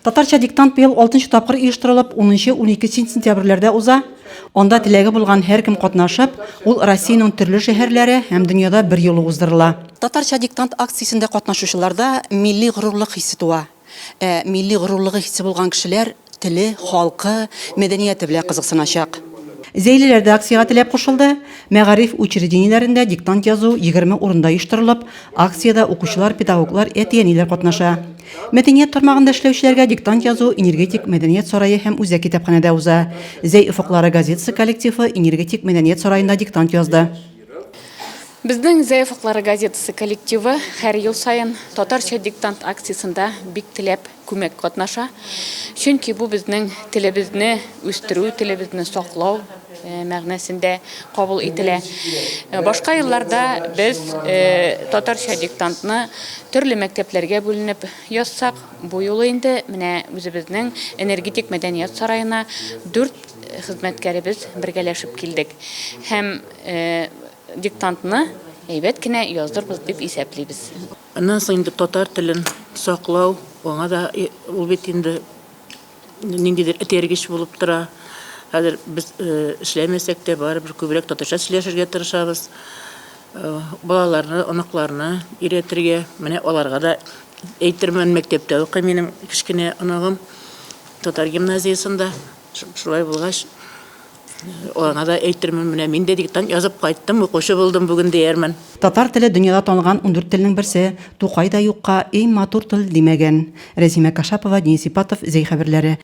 Татарча диктант быел алтынчы тапкыр оештырылып, унынчы-уникенче сентябрьләрдә уза. Анда теләге булган һәркем катнашып, ул Россиянең төрле шәһәрләре һәм дөньяда берьюлы уздырыла. Татарча диктант акциясендә катнашучыларда милли горурлык хисе туа. Ә милли горурлыгы хисе булган кешеләр теле, халкы, мәдәнияте белән кызыксыначак. Зәйлеләр дә акциягә теләп кушылды. Мәгариф учреждениеләрендә диктант язу 20 урында оештырылып, акциядә укучылар, педагоглар, әти-әниләр катнаша. Мәдәният тармагында эшләүчеләргә диктант язу Энергетик мәдәният сарае һәм үзәк китапханәдә уза. Зәй офыклары газетасы коллективы Энергетик мәдәният сараенда диктант язды. Безнең Зәй офыклары газетасы коллективы һәр ел саен Татарча диктант акциясендә бик теләп күмәк катнаша. Чөнки бу безнең телебезне үстерү, телебезне саклау мәгънәсендә кабул ителә. Башка елларда без Татарча диктантны төрле мәктәпләргә бүленеп язсак, бу юлы инде менә үзебезнең Энергетик мәдәният сараена дүрт хезмәткәребез бергәләшеп килдек. Һәм диктантны әйбәт кенә яздырбыз дип исәплибез. Аннан соң инде татар телен саклау, аңа да ул бит инде ниндидер этәргеч булып тора. Хәзер без эшләмәсәк тә, барыбер күбрәк татарча сөйләшергә тырышабыз. Балаларны, оныкларны өйрәтергә, менә аларга да әйтермен, мәктәптә укый минем кечкенә оныгым, татар гимназиясендә. Шулай булгач, аңа да әйтермен, менә мин дә диктант язып кайттым, укучы булдым бүген диярмен. Татар теле дөньяда танылган 14 телнең берсе. Тукай да юкка, Эй, матур тел, димәгән. Рәзимә Кашапова, Денис Ипатов, Зәй хәбәрләре.